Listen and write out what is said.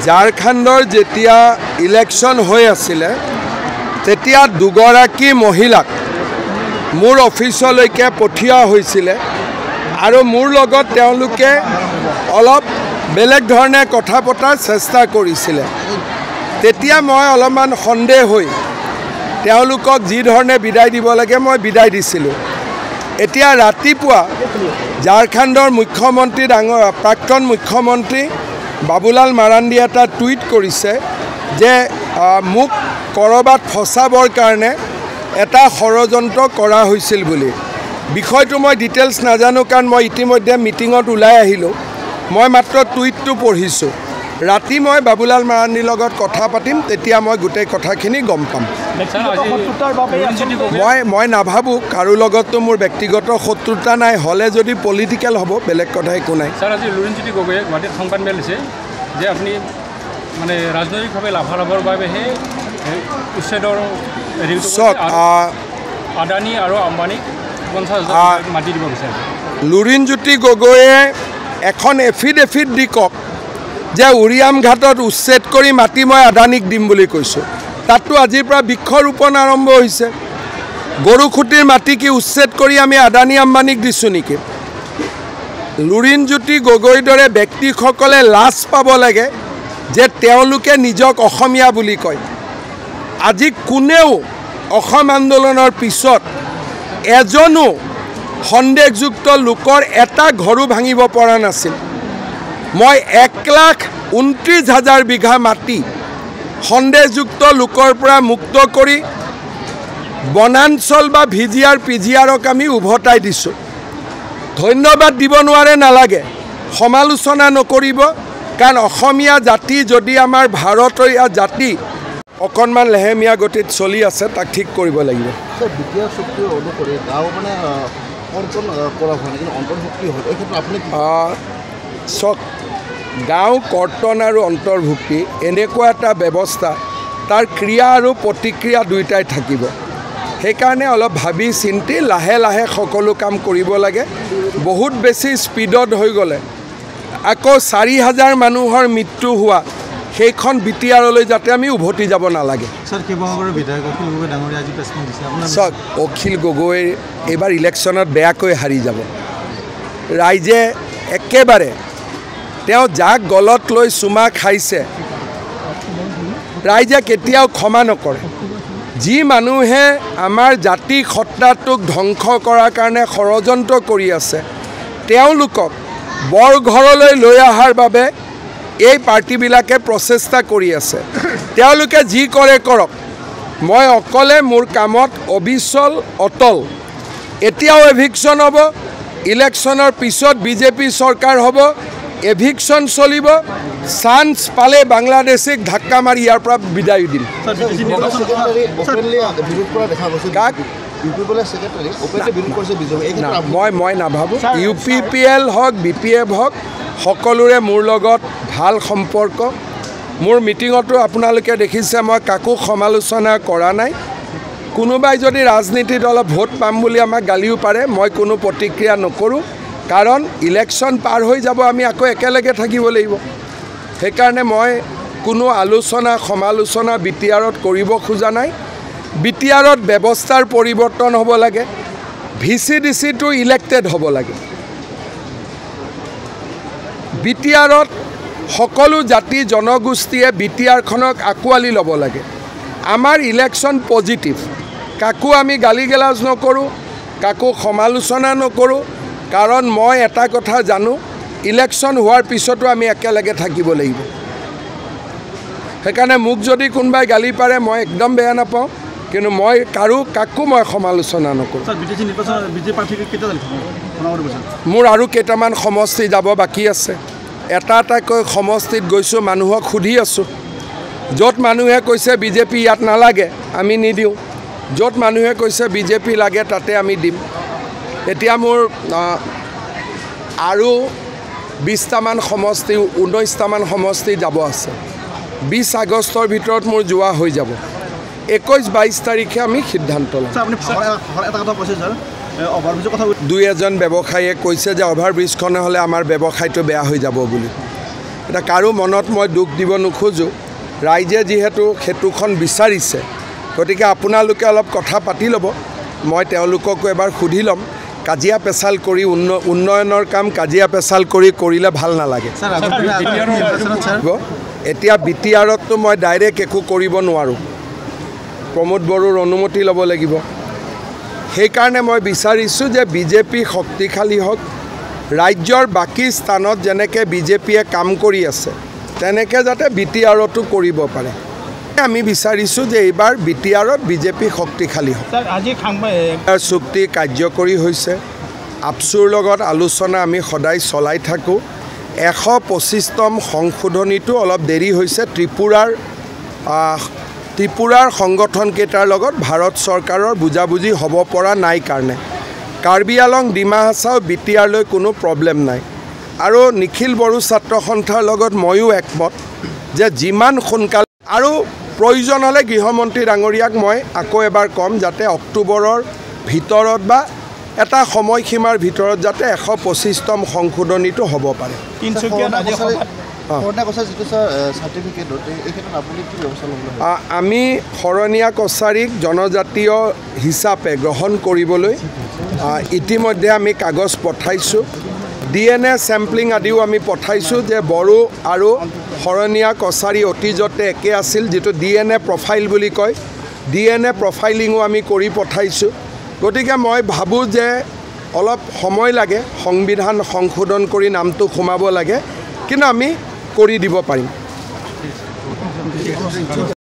ঝাৰখণ্ডৰ যেতিয়া ইলেকশ্যন হৈ আছিলে তেতিয়া দুগৰাকী মহিলাক মোৰ অফিচলৈকে পঠিওৱা হৈছিলে আৰু মোৰ লগত তেওঁলোকে অলপ বেলেগ ধৰণে কথা পতাৰ চেষ্টা কৰিছিলে। তেতিয়া মই অলপমান সন্দেহ হৈ তেওঁলোকক যি ধৰণে বিদায় দিব লাগে মই বিদায় দিছিলোঁ। এতিয়া ৰাতিপুৱা ঝাৰখণ্ডৰ মুখ্যমন্ত্ৰী ডাঙৰ প্ৰাক্তন মুখ্যমন্ত্ৰী বাবুলাল মাৰাণ্ডীয়ে এটা টুইট কৰিছে যে মোক ক'ৰবাত ফচাবৰ কাৰণে এটা ষড়যন্ত্ৰ কৰা হৈছিল বুলি। বিষয়টো মই ডিটেইলছ নাজানো, কাৰণ মই ইতিমধ্যে মিটিঙত ওলাই আহিলোঁ, মই মাত্ৰ টুইটটো পঢ়িছোঁ। ৰাতি মই বাবুলাল মাৰাণ্ডীৰ লগত কথা পাতিম, তেতিয়া মই গোটেই কথাখিনি গম পাম। মই নাভাবোঁ কাৰো লগততো মোৰ ব্যক্তিগত শত্ৰুতা নাই, হ'লে যদি পলিটিকেল হ'ব বেলেগ কথা একো নাই। ছাৰ, আজি লুৰিণজ্যোতি গগৈয়ে গুৱাহাটীত সংবাদমেল দিছে যে আপুনি মানে ৰাজনৈতিকভাৱে লাভালাভৰ বাবেহে উচ্ছেদৰ আদানী আৰু আম্বানীক 50,000 মাটি দিব বিচাৰিছে। লুৰিণজ্যোতি গগৈয়ে এখন এফিডেভিট দি কওক যে উৰিয়াম ঘাটত উচ্ছেদ কৰি মাটি মই আদানীক দিম বুলি কৈছোঁ। তাততো আজিৰ পৰা বৃক্ষৰোপণ আৰম্ভ হৈছে। গৰুখুঁটিৰ মাটি কি উচ্ছেদ কৰি আমি আদানী আম্বানীক দিছোঁ নেকি? লুৰিণজ্যোতি গগৈৰ দৰে ব্যক্তিসকলে লাজ পাব লাগে যে তেওঁলোকে নিজক অসমীয়া বুলি কয়। আজি কোনেও অসম আন্দোলনৰ পিছত এজনো সন্দেহযুক্ত লোকৰ এটা ঘৰো ভাঙিব পৰা নাছিল। মই 1,29,000 বিঘা মাটি সন্দেহযুক্ত লোকৰ পৰা মুক্ত কৰি বনাঞ্চল বা ভিজিআৰ পিজিআৰক আমি উভতাই দিছোঁ। ধন্যবাদ দিব নোৱাৰে, নালাগে, সমালোচনা নকৰিব, কাৰণ অসমীয়া জাতি যদি আমাৰ ভাৰতীয় জাতি অকণমান লেহেমীয়া গতিত চলি আছে, তাক ঠিক কৰিব লাগিব। চাওক, গাঁও কৰ্তন আৰু অন্তৰ্ভুক্তি এনেকুৱা এটা ব্যৱস্থা, তাৰ ক্ৰিয়া আৰু প্ৰতিক্ৰিয়া দুয়োটাই থাকিব। সেইকাৰণে অলপ ভাবি চিন্তি লাহে লাহে সকলো কাম কৰিব লাগে। বহুত বেছি স্পীডত হৈ গ'লে আকৌ 4,000 মানুহৰ মৃত্যু হোৱা সেইখন বি টি আৰলৈ যাতে আমি উভতি যাব নালাগে। চাওক, অখিল গগৈৰ এইবাৰ ইলেকশ্যনত বেয়াকৈ হাৰি যাব। ৰাইজে একেবাৰে তেওঁ যাক গলত লৈ চুমা খাইছে, ৰাইজে কেতিয়াও ক্ষমা নকৰে। যি মানুহে আমাৰ জাতি সত্তাটোক ধ্বংস কৰাৰ কাৰণে ষড়যন্ত্ৰ কৰি আছে, তেওঁলোকক বৰঘৰলৈ লৈ অহাৰ বাবে এই পাৰ্টিবিলাকে প্ৰচেষ্টা কৰি আছে। তেওঁলোকে যি কৰে কৰক, মই অকলে মোৰ কামত অবিচল অটল। এতিয়াও এভিকশ্যন হ'ব, ইলেকশ্যনৰ পিছত বিজেপি চৰকাৰ হ'ব, এভিকশ্যন চলিব, চান্স পালে বাংলাদেশীক ধাক্কা মাৰি ইয়াৰ পৰা বিদায় দিম। মই নাভাবোঁ। ইউ পি পি এল হওক, বি পি এফ হওক, সকলোৰে মোৰ লগত ভাল সম্পৰ্ক। মোৰ মিটিঙতো আপোনালোকে দেখিছে মই কাকো সমালোচনা কৰা নাই। কোনোবাই যদি ৰাজনীতিত অলপ ভোট পাম বুলি আমাক গালিও পাৰে, মই কোনো প্ৰতিক্ৰিয়া নকৰোঁ, কাৰণ ইলেকশ্যন পাৰ হৈ যাব, আমি আকৌ একেলগে থাকিব লাগিব। সেইকাৰণে মই কোনো আলোচনা সমালোচনা বি টি আৰত কৰিব খোজা নাই। বি টি আৰত ব্যৱস্থাৰ পৰিৱৰ্তন হ'ব লাগে, ভি চি ডি চিটো ইলেক্টেড হ'ব লাগে। বি টি আৰত সকলো জাতি জনগোষ্ঠীয়ে বি টি আৰখনক আঁকোৱালি ল'ব লাগে। আমাৰ ইলেকশ্যন পজিটিভ, কাকো আমি গালি গালাজ নকৰোঁ, কাকো সমালোচনা নকৰোঁ, কাৰণ মই এটা কথা জানো, ইলেকশ্যন হোৱাৰ পিছতো আমি একেলগে থাকিব লাগিব। সেইকাৰণে মোক যদি কোনোবাই গালি পাৰে মই একদম বেয়া নাপাওঁ, কিন্তু মই কাকো মই সমালোচনা নকৰোঁ। মোৰ আৰু কেইটামান সমষ্টি যাব বাকী আছে। এটা এটাকৈ সমষ্টিত গৈছোঁ, মানুহক সুধি আছোঁ। য'ত মানুহে কৈছে বিজেপি ইয়াত নালাগে, আমি নিদিওঁ। য'ত মানুহে কৈছে বিজেপি লাগে, তাতে আমি দিম। এতিয়া মোৰ আৰু 20টামান সমষ্টি, 19টামান সমষ্টি যাব আছে। 20 আগষ্টৰ ভিতৰত মোৰ যোৱা হৈ যাব। 21-22 তাৰিখে আমি সিদ্ধান্ত ল'ম। দুই এজন ব্যৱসায়ীয়ে কৈছে যে অভাৰব্ৰিজখন হ'লে আমাৰ ব্যৱসায়টো বেয়া হৈ যাব বুলি। এতিয়া কাৰো মনত মই দুখ দিব নোখোজোঁ, ৰাইজে যিহেতু সেতুখন বিচাৰিছে, গতিকে আপোনালোকে অলপ কথা পাতি ল'ব, মই তেওঁলোককো এবাৰ সুধি ল'ম। কাজিয়া পেচাল কৰি উন্নয়নৰ কাম কাজিয়া পেচাল কৰি কৰিলে ভাল নালাগে। এতিয়া বি টি আৰততো মই ডাইৰেক্ট একো কৰিব নোৱাৰোঁ, প্ৰমোদ বড়োৰ অনুমতি ল'ব লাগিব। সেইকাৰণে মই বিচাৰিছোঁ যে বিজেপি শক্তিশালী হওক, ৰাজ্যৰ বাকী স্থানত যেনেকৈ বিজেপিয়ে কাম কৰি আছে তেনেকৈ যাতে বি টি আৰতো কৰিব পাৰে। আমি বিচাৰিছোঁ যে এইবাৰ বি টি আৰত বিজেপি শক্তিশালী হওক। চুক্তি কাৰ্যকৰী হৈছে, আপছুৰ লগত আলোচনা আমি সদায় চলাই থাকোঁ। 125তম সংশোধনীটো অলপ দেৰি হৈছে, ত্ৰিপুৰাৰ সংগঠনকেইটাৰ লগত ভাৰত চৰকাৰৰ বুজাবুজি হ'ব পৰা নাই কাৰণে। কাৰ্বি আলং, ডিমা হাছাও বি টি আৰলৈ কোনো প্ৰব্লেম নাই। আৰু নিখিল বড়ো ছাত্ৰ সন্থাৰ লগত ময়ো একমত যে যিমান সোনকালে, আৰু প্ৰয়োজন হ'লে গৃহমন্ত্ৰী ডাঙৰীয়াক মই আকৌ এবাৰ ক'ম যাতে অক্টোবৰৰ ভিতৰত বা এটা সময়সীমাৰ ভিতৰত যাতে 125তম সংশোধনীটো হ'ব পাৰে। আমি শৰণীয়া কছাৰীক জনজাতীয় হিচাপে গ্ৰহণ কৰিবলৈ ইতিমধ্যে আমি কাগজ পঠাইছোঁ, DNA sampling আদিও আমি পঠাইছোঁ যে বড়ো আৰু শৰণীয়া কছাৰী অতীজতে একে আছিল, যিটো DNA profile বুলি কয়, DNA প্ৰফাইলিঙো আমি কৰি পঠাইছোঁ। গতিকে মই ভাবোঁ যে অলপ সময় লাগে, সংবিধান সংশোধন কৰি নামটো সোমাব লাগে, কিন্তু আমি কৰি দিব পাৰিম।